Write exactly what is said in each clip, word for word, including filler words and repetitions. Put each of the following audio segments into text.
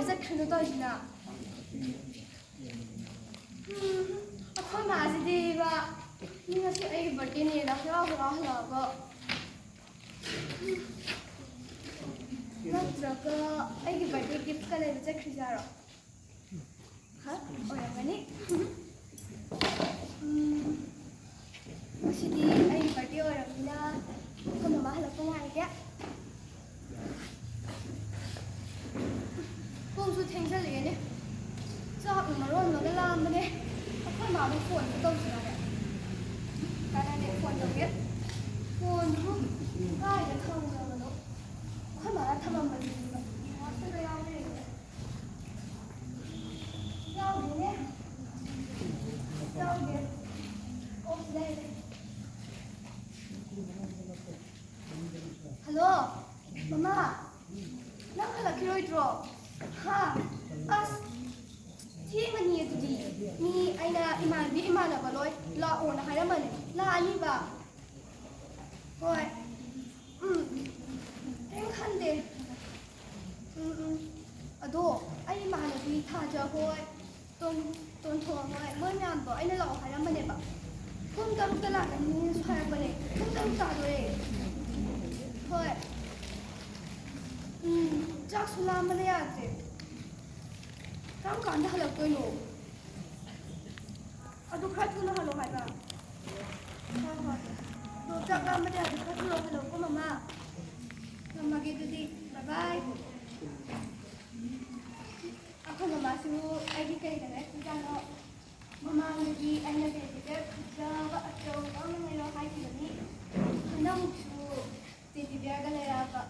ꯆꯠꯈ꯭ꯔꯤꯅꯣ ꯇꯧꯔꯤꯁꯤꯅ? ꯎꯝ, ꯑꯩꯈꯣꯏ ꯃꯥꯁꯤꯗꯤꯕ, ꯃꯤ ꯉꯁꯤ ꯑꯩꯒꯤ ꯕꯥꯔꯗꯦꯅꯦꯅ ꯍꯔꯥꯎ ꯍꯔꯥꯎ ꯍꯜꯂꯛꯑꯒ, ꯅꯠꯇ꯭ꯔꯒ ꯑꯩꯒꯤ ꯕꯥꯔꯗꯦ ꯒꯤꯐꯀ ꯂꯩꯕ ꯆꯠꯈ꯭ꯔꯤꯖꯥꯔꯣ? ꯍꯥ? ꯑꯣꯏꯔꯝꯒꯅꯤ꯫ ꯎꯝ, ꯉꯁꯤꯗꯤ ꯑꯩꯒꯤ ꯕꯥꯔꯗꯦ ꯑꯣꯏꯔꯕꯅꯤꯅ ꯑꯩꯈꯣꯏ ꯃꯃꯥ ꯍꯜꯂꯛꯄ ꯉꯥꯏꯔꯒꯦ꯫ ꯄꯨꯡꯁꯨ ꯊꯦꯡꯖꯜꯂꯛꯑꯦꯅꯦ꯫ ꯆꯥꯛꯅ ꯃꯔꯣꯟ ꯑꯃꯒ ꯂꯥꯝꯕꯅꯦ꯫ ꯑꯩꯈꯣꯏ ꯃꯥꯕꯨ ꯐꯣꯟꯗꯨ ꯇꯧꯁꯤꯔꯅꯦ? ꯀꯅꯥꯅꯦ ꯐꯣꯟ ꯇꯧꯒꯦ? ꯐꯣꯟꯗꯨꯕꯨ ꯀꯥꯏꯗ ꯊꯝꯈ꯭ꯔꯕꯅꯣ? ꯑꯩꯈꯣꯏ ꯃꯥꯅ ꯊꯝꯃꯝꯕꯗꯨꯗꯤ ꯉꯥꯛꯇꯒ ꯌꯥꯎ ꯂꯩꯔꯝꯃꯦ꯫ ꯌꯥꯎꯗꯦꯅꯦ꯫ ꯌꯥꯎꯗꯦ꯫ ꯑꯣ, ꯁꯤꯗ ꯂꯩꯔꯦ꯫ ꯍꯜꯂꯣ, ꯃꯃꯥ꯫ ꯅꯪ ꯍꯜꯂꯛꯈꯤꯔꯣꯏꯗ꯭ꯔꯣ? ꯍꯥ? ꯑꯁ, ꯊꯦꯡꯉꯅꯤ ꯑꯗꯨꯗꯤ꯫ ꯃꯤ ꯑꯩꯅ ꯏꯃꯥꯟꯅꯕꯤ ꯏꯃꯥꯟꯅꯕ ꯂꯣꯏ ꯂꯥꯛꯑꯣꯅ ꯍꯥꯏꯔꯝꯕꯅꯦ꯫ ꯂꯥꯛꯑꯅꯤꯕ꯫ ꯍꯣꯏ꯫ ꯎꯝ꯫ ꯀꯩꯝ ꯈꯟꯗꯦ꯫ ꯎꯝ, ꯎꯝ꯫ ꯑꯗꯣ ꯑꯩ ꯏꯃꯥꯟꯅꯕꯤ ꯊꯥꯖ ꯍꯣꯏ, ꯇꯣꯟ-, ꯇꯣꯟꯊꯣꯟ ꯍꯣꯏ, ꯃꯣꯏ ꯃꯌꯥꯝꯗꯣ ꯑꯩꯅ ꯂꯥꯛꯑꯣ ꯍꯥꯏꯔꯝꯕꯅꯦꯕ꯫ ꯄꯨꯡ ꯇꯔꯨꯛꯇ ꯂꯥꯛꯀꯅꯤꯁꯨ ꯍꯥꯏꯔꯛꯄꯅꯦ꯫ ꯄꯨꯡ ꯇꯔꯨꯛ ꯇꯥꯗꯣꯔꯦ꯫ ꯍꯣꯏ꯫ ꯎꯝ, ꯆꯥꯛꯁꯨ ꯂꯥꯝꯕꯅ ꯌꯥꯗ꯭ꯔꯦ꯫ ꯀꯔꯝ ꯀꯥꯟꯗ ꯍꯜꯂꯛꯇꯣꯏꯅꯣ? ꯑꯗꯨ ꯈꯔ ꯊꯨꯅ ꯍꯜꯂꯣ ꯍꯥꯏꯕ꯫ ꯍꯣꯏ, ꯍꯣꯏ꯫ ꯑꯗꯣ ꯆꯥꯛ ꯂꯥꯝꯕꯗ ꯌꯥꯗꯦ, ꯈꯔ ꯊꯨꯅ ꯍꯜꯂꯣꯀꯣ, ꯃꯃꯥ꯫ ꯊꯝꯃꯒꯦ ꯑꯗꯨꯗꯤ꯫ ꯕꯥꯏ ꯕꯥꯏ꯫ ꯑꯩꯈꯣꯏ ꯃꯃꯥꯁꯤꯕꯨ ꯑꯩꯒꯤ ꯀꯩꯗ ꯂꯩꯈ꯭ꯔꯖꯥꯠꯅꯣ? ꯃꯃꯥꯡꯗꯗꯤ ꯑꯩꯅ ꯇꯦꯗꯤ ꯕꯤꯌꯔ ꯐꯖꯕ ꯑꯆꯧꯕ ꯑꯃ ꯂꯩꯔꯣ ꯍꯥꯏꯈꯤꯕꯅꯤ꯫ ꯍꯟꯗꯛꯃꯨꯛꯁꯨ ꯇꯦꯗꯤ ꯕꯤꯌꯔꯒ ꯂꯩꯔꯛꯑꯕ꯫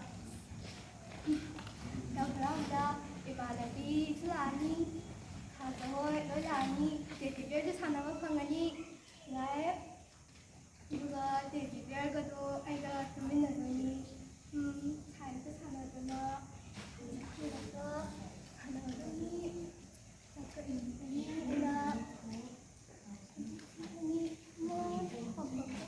ꯌꯥꯝ ꯍꯔꯥꯎꯕꯗ ꯏꯃꯥꯟꯅꯕꯤꯁꯨ ꯂꯥꯛꯑꯅꯤ, ꯊꯥꯖ ꯍꯣꯏ ꯂꯣꯏ ꯂꯥꯛꯑꯅꯤ, ꯇꯦꯗꯤ ꯕꯤꯌꯔꯁꯨ ꯁꯥꯟꯅꯕ ꯐꯪꯉꯅꯤ꯫ ꯅꯨꯡꯉꯥꯏꯔꯦ꯫ ꯑꯗꯨꯒ ꯇꯦꯗꯤ ꯕꯤꯌꯔꯒꯗꯣ ꯑꯩꯒ ꯇꯨꯃꯤꯟꯅꯗꯣꯏꯅꯤ꯫ ꯎꯝ, ꯁꯥꯏꯟꯁꯇ ꯁꯥꯟꯅꯗꯅ, ꯀꯩꯅꯣꯗ ꯁꯥꯟꯅꯗꯣꯏꯅꯤ꯫ ꯆꯠꯀꯅꯤ꯫ ꯑꯩꯅ ꯃꯣꯏ ꯄꯥꯝꯕꯝꯗ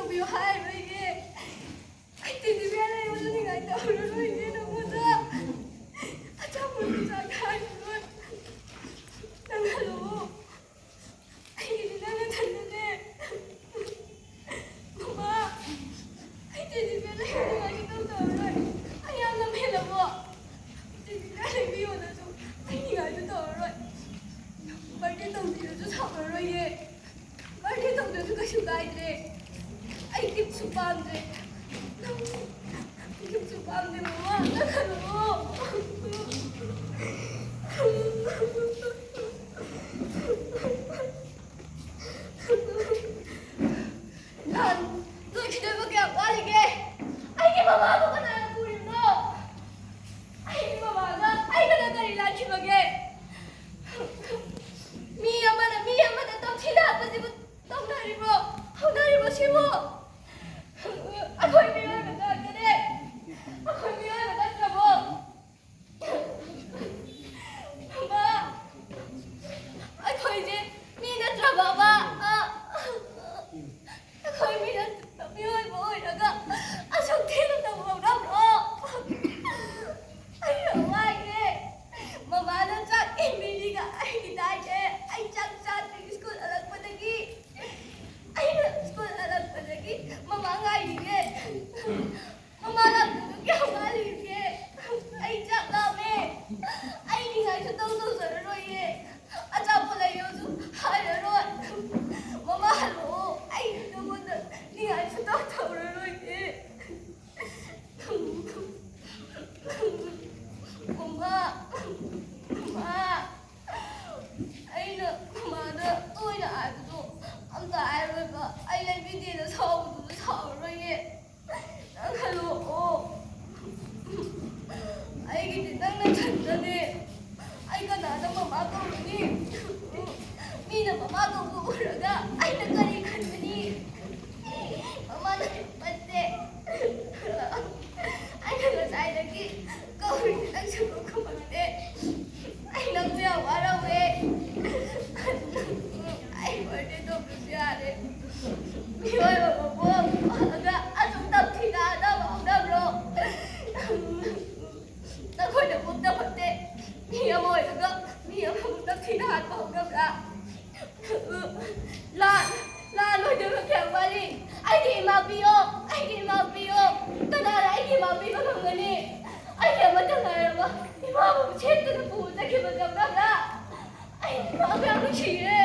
ꯇꯧꯕꯤꯌꯨ ꯍꯥꯏꯔꯣꯏꯒꯦ꯫ ꯑꯩ ꯇꯦꯗꯤ ꯕꯤꯌꯔ ꯂꯩꯕꯁꯨ ꯅꯤꯡꯉꯥꯏ ꯇꯧꯔꯔꯣꯏꯒꯦ ꯅꯉꯣꯟꯗ꯫ ꯑꯆꯥꯄꯣꯠꯁꯨ ꯆꯥꯒꯦ ꯍꯥꯏꯔꯔꯣꯏ꯫ ꯅꯪ ꯍꯜꯂꯛꯑꯣ꯫ ꯑꯩꯒꯤꯗꯤ ꯅꯪ ꯅꯊꯟꯗꯅꯦ꯫ ꯃꯃꯥ, ꯑꯩ ꯇꯦꯗꯤ ꯕꯤꯌꯔ ꯂꯩꯕꯤꯅꯤꯡꯉꯥꯏ ꯁꯨꯡꯇꯧ ꯇꯧꯔꯔꯣꯏ꯫ ꯑꯩ ꯌꯥꯝ ꯂꯝꯍꯦꯜꯂꯕꯣ? ꯇꯦꯗꯤ ꯕꯤꯌꯔ ꯂꯩꯕꯤꯌꯣꯅꯁꯨ ꯑꯩ ꯅꯤꯡꯉꯥꯏꯁꯨ ꯇꯧꯔꯔꯣꯏ꯫ ꯕꯥꯔꯗꯦ ꯇꯧꯁꯤꯔꯁꯨ ꯁꯥꯎꯔꯔꯣꯏꯌꯦ꯫ ꯕꯥꯔꯗꯦ ꯇꯧꯗ꯭ꯔꯁꯨ ꯀꯩꯁꯨ ꯀꯥꯏꯗ꯭ꯔꯦ꯫ ꯑꯩ ꯒꯤꯐꯁꯨ ꯄꯥꯝꯗ꯭ꯔꯦ꯫ ꯅꯪ ꯒꯤꯐꯁꯨ ꯄꯥꯝꯗꯦ, ꯃꯃꯥ꯫ ꯅꯪ ꯍꯜꯂꯛꯑꯣ꯫ ꯅꯍꯥꯟ ꯅꯣꯏ ꯈꯤꯗꯣꯏꯕ ꯀꯌꯥꯝ ꯋꯥꯠꯂꯤꯒꯦ? ꯑꯩꯒꯤ ꯃꯃꯥꯕꯨ ꯀꯅꯥꯅ ꯄꯨꯔꯤꯕꯅꯣ? ꯑꯩꯒꯤ ꯃꯃꯥꯒ ꯑꯩꯒꯅ ꯀꯔꯤ ꯂꯥꯟꯈꯤꯕꯒꯦ? ꯃꯤ ꯑꯃꯅ ꯃꯤ ꯑꯃꯗ ꯇꯝꯊꯤ ꯂꯥꯛꯄꯁꯤꯕꯨ ꯇꯧꯅꯔꯤꯕ꯭ꯔꯣ? ꯍꯧꯅꯔꯤꯕ꯭ꯔꯣ ꯁꯤꯕꯨ? ꯑꯩꯈꯣꯏ ꯃꯤꯑꯣꯏꯕ ꯉꯥꯛꯇꯅꯦ꯫ ꯑꯩꯈꯣꯏ ꯃꯤꯑꯣꯏꯕ ꯅꯠꯇ꯭ꯔꯕꯣ? ꯃꯃꯥ, ꯑꯩꯈꯣꯏꯁꯦ ꯃꯤ ꯅꯠꯇ꯭ꯔꯕꯕ? ꯑ? ꯑꯩꯈꯣꯏ ꯃꯤ ꯅꯠꯇ꯭ꯔꯕ ꯃꯤꯑꯣꯏꯕ ꯑꯣꯏꯔꯒ ꯑꯁꯨꯛ ꯊꯤꯅ ꯇꯧꯍꯧꯔꯕ꯭ꯔꯣ? ꯑꯩ ꯌꯥꯝ ꯋꯥꯏꯌꯦ꯫ ꯃꯃꯥꯅ ꯆꯥꯛ ꯏꯟꯕꯤꯔꯤꯒ ꯑꯩꯒꯤ ꯗꯥꯏꯠꯅꯦ꯫ ꯑꯩ ꯆꯥꯛ ꯆꯥꯗ꯭ꯔꯤ ꯁ꯭ꯀꯨꯜ ꯍꯜꯂꯛꯄꯗꯒꯤ꯫ ꯑꯩꯅ ꯁ꯭ꯀꯨꯜ ꯍꯜꯂꯛꯄꯗꯒꯤ ꯃꯃꯥ ꯉꯥꯏꯔꯤꯌꯦ꯫ ꯃꯃꯥ ꯂꯥꯛꯄꯗꯣ ꯀꯌꯥꯝ ꯋꯥꯠꯂꯤꯒꯦ? ꯑꯩ ꯆꯥꯛ ꯂꯥꯝꯃꯦ꯫ ꯑꯩ ꯅꯤꯡꯉꯥꯏ ꯁꯨꯡꯇꯧ ꯇꯧꯖꯔꯔꯣꯏꯌꯦ꯫ ꯑꯆꯥꯄꯣꯠ ꯂꯩꯌꯣꯁꯨ ꯍꯥꯏꯔꯔꯣꯏ꯫ ꯃꯃꯥ ꯍꯜꯂꯛꯑꯣ꯫ ꯑꯩ ꯅꯉꯣꯟꯗ ꯅꯤꯡꯉꯥꯏ ꯁꯨꯡꯇꯧ ꯇꯧꯔꯔꯣꯏꯌꯦ꯫ ꯃꯃꯥ, ꯃꯃꯥ, ꯑꯩꯅ ꯃꯃꯥꯗ ꯇꯣꯏꯅ ꯍꯥꯏꯕꯗꯣ ꯑꯝꯇ ꯍꯥꯏꯔꯣꯏꯕ꯫ ꯑꯩ ꯂꯩꯕꯤꯗꯦꯅ ꯁꯥꯎꯕꯗꯨꯁꯨ ꯁꯥꯎꯔꯔꯣꯏꯌꯦ꯫ ꯅꯪ ꯍꯜꯂꯛꯑꯣ꯫ ꯑꯩꯒꯤꯗꯤ ꯅꯪ ꯅꯊꯟꯇꯅꯦ꯫ ꯑꯩ ꯀꯅꯥꯗ ꯃꯃꯥ ꯀꯧꯔꯨꯅꯤ? ꯃꯤꯅ ꯃꯃꯥ ꯀꯧꯕ ꯎꯔꯒ ꯑꯩꯅ ꯀꯔꯤ ꯈꯟꯒꯅꯤ? ꯃꯃꯥ ꯅꯪ ꯐꯠꯇꯦ꯫ ꯑꯩꯅ ꯉꯁꯥꯏꯗꯒꯤ ꯀꯧꯔꯤꯁꯦ ꯅꯪ ꯁꯨꯡꯈꯨꯝ ꯈꯨꯝꯃꯛꯇꯦ꯫ ꯑꯩ ꯅꯪꯕꯨ ꯌꯥꯝ ꯋꯥꯔꯧꯋꯦ꯫ ꯑꯩ ꯕꯥꯔꯗꯦ ꯇꯧꯗ꯭ꯔꯁꯨ ꯌꯥꯔꯦ꯫ ꯑꯩꯒꯤ ꯏꯃꯥ ꯄꯤꯌꯣ, ꯑꯩꯒꯤ ꯏꯃꯥ ꯄꯤꯌꯣ꯫ ꯀꯅꯥꯅ ꯑꯩꯒꯤ ꯏꯃꯥ ꯄꯤꯕ ꯉꯝꯒꯅꯤ? ꯑꯩꯒꯤ ꯑꯃꯠꯇ ꯉꯥꯏꯔꯕ ꯏꯃꯥꯕꯨ ꯁꯦꯠꯇꯅ ꯄꯨꯕ ꯆꯠꯈꯤꯕ ꯀꯝꯔꯥꯝꯅ꯫ ꯑꯩ ꯏꯃꯥꯕꯨ ꯌꯥꯝ ꯅꯨꯡꯁꯤꯔꯦ꯫